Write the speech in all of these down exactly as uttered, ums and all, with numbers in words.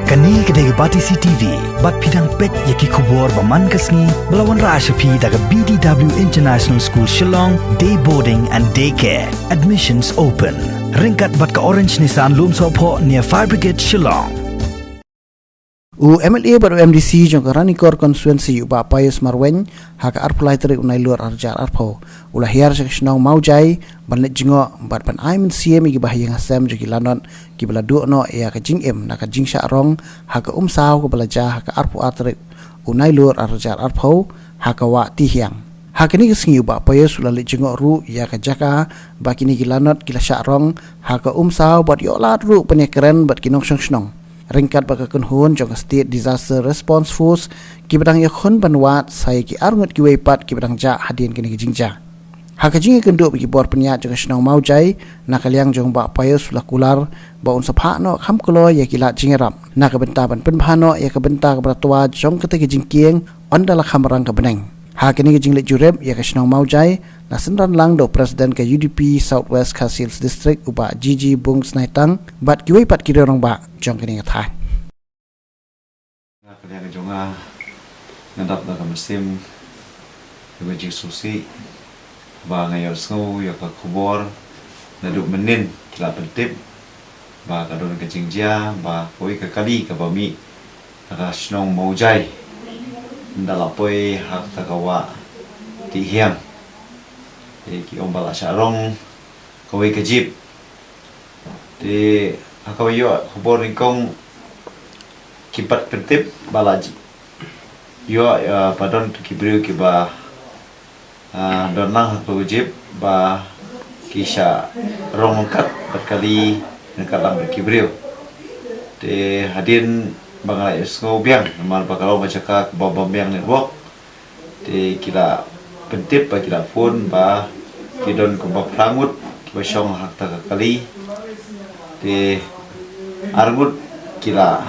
Kane ka dei ka Batesi T V, bad phi dang peit ïa ki khubor ba man ka sngi, ba la wanrah sha phi da ka B D W International School Shillong, Day Boarding and Day Care. Admissions open. Ryngkat bad ka Orange Nissan Lumsohphoh near Fire Brigade Shillong. U M L A bad u M D C jong ka Ranikor Constituency u Bah Pius Marwein, ha ka arphew lai tarik u Nailur arhajar arphew, u la hiar sha ka shnong Mawjai, ban leit jngoh, bad ban ai mynsiem ïa ki bahaïing hasem jong ki lanot, kiba la duh noh ïa ka jingim na ka jingshah rong ha ka umsaw kaba la jia ha ka arphew ar tarik u Nailur arhajar arphew, ha ka wah Tihiang. Ha kane ka sngi u Bah Pius u la leit jngoh ruh ïa ka jaka ba kine ki lanot ki la shah rong ha ka umsaw, bad ïoh lad ruh ban ïakren bad ki nongshong shnong. Ryngkat bad ka kynhun jong ka State Disaster Response Force, kiba dang ïakhun ban wad sa ïa ki arngut kiwei pat kiba dang jah hadien kane ka jingjia. Ha ka jingïakynduh bad ki bor pynïaid jong ka shnong Mawjai, na ka liang jong u Bah Pius u la kular ba un sa phah noh kham kloi ïa ki lad jingïarap, na ka bynta ban pynbha noh ïa ka bynta kaba la twa jong kata ka jingkieng, ynda la kham rang ka bneng. Ha kane ka jingleit jurip ïa ka shnong Mawjai, la synran lang da u President ka U D P South West Khasi Hills District u Bah G G Bungsnaitang, bad kiwei pat ki rangbah jong kane ka thaiñ. Nga ka liang jong nga, nga dap da ka mynsiem kaba jingsngewsih, ba nga ïohsngew ïa ka khubor naduh mynnin ki la pyntip ba ka don ka jingjia ba kawei ka kali kaba mih na ka shnong Mawjai, ynda la poi ha kata ka wah Tihiang. Te ki ong ba la shah rong kawei ka jeep. Te ha kaba ïoh khubor nyngkong, kim pat pyntip ba la ji-, ïoh, eh, ba don ki briew kiba, ah, don lang ha ka jeep ba ki shah rong ryngkat bad kali ryngkat lang bad ki briew. Te hadien ba nga la ïohsngew biang, namar ba ka long ka jaka kaba bym biang network, te ki la pyntip ba ki la phone ba ki don kumba phra ngut kiba shong ha kata ka kali. Te ar ngut ki la,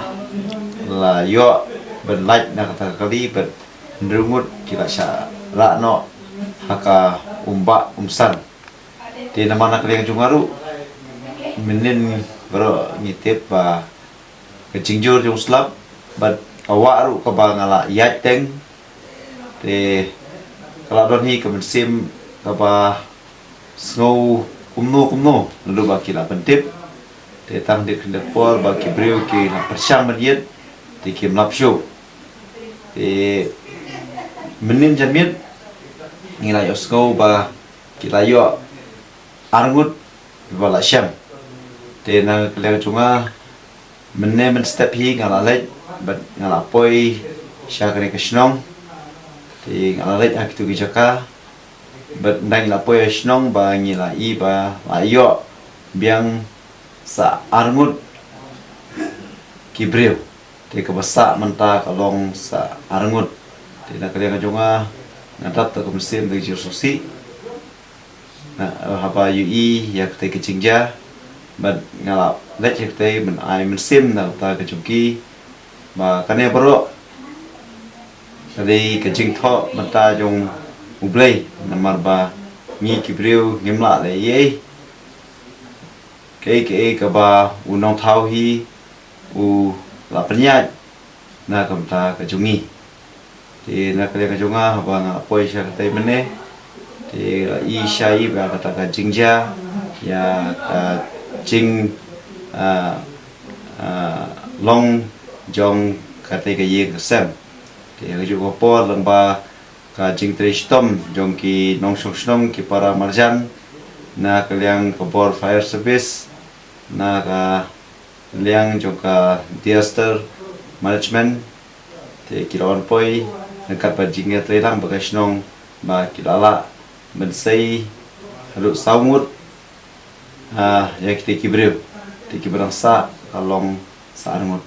la ïoh ban lait na kata ka kali, bad hynriew ngut ki la shah rah noh ha ka umbah umsan. Te namar na ka liang jong nga ruh, mynnin baroh ngi tip ba ka jingjur jong u slap, bad ka wah ruh kaba nga la ïaid teng. Te ka la don hi ka mynsiem kaba sngew kumno kumno naduh ba ki la pyntip. Te tang dei khyndiat por ba ki briew ki la pyrshang ban ïeit, te kim lap shuh. Te mynnin janmiet ngi la ïohsngew ba ki la ïoh ar ngut ba la shem. Te na ka liang jong nga, mynne mynstep hi nga la leit bad nga la poi sha kane ka shnong. Te nga la leit ha kitu ki jaka, bad ynda ngi la poi ha shnong ba ngi la i ba la ïoh biang sa ar ngut ki briew. Te kaba sah mynta ka long sa ar ngut. Te na ka liang jong nga, nga dap da ka mynsiem da ka jingsngewsih. Na, eh, haba ïohi ïa katei ka jingjia, bad nga la leit ïa katei ban ai mynsiem na ka bynta ka jong ki. Ba kane baroh ka dei ka jingthoh bynta jong U Blei, namar ba ngi ki briew ngim lah leh ei ei. Kaei kaei kaba u nongthaw hi u la pynïaid na ka bynta ka jong ngi. Te na ka liang ka jong nga, haba nga poi sha katei mynne, te la i shai ba kata ka jingjia, ïa ka jing, ah, ah, long jong katei ka ïing ka sem. Te ha kajuh ka por, lyngba ka jingtrei shitom jong ki nongshong shnong, ki para marjan, na ka liang ka bor fire service, na ka liang jong ka disaster management, te ki la wan poi ryngkat bad jingïatreilang bad ka shnong, ba ki la lah ban sei haduh saw ngut, ah, ïa kitei ki briew. Te kiba dang sah ka long sa ar ngut.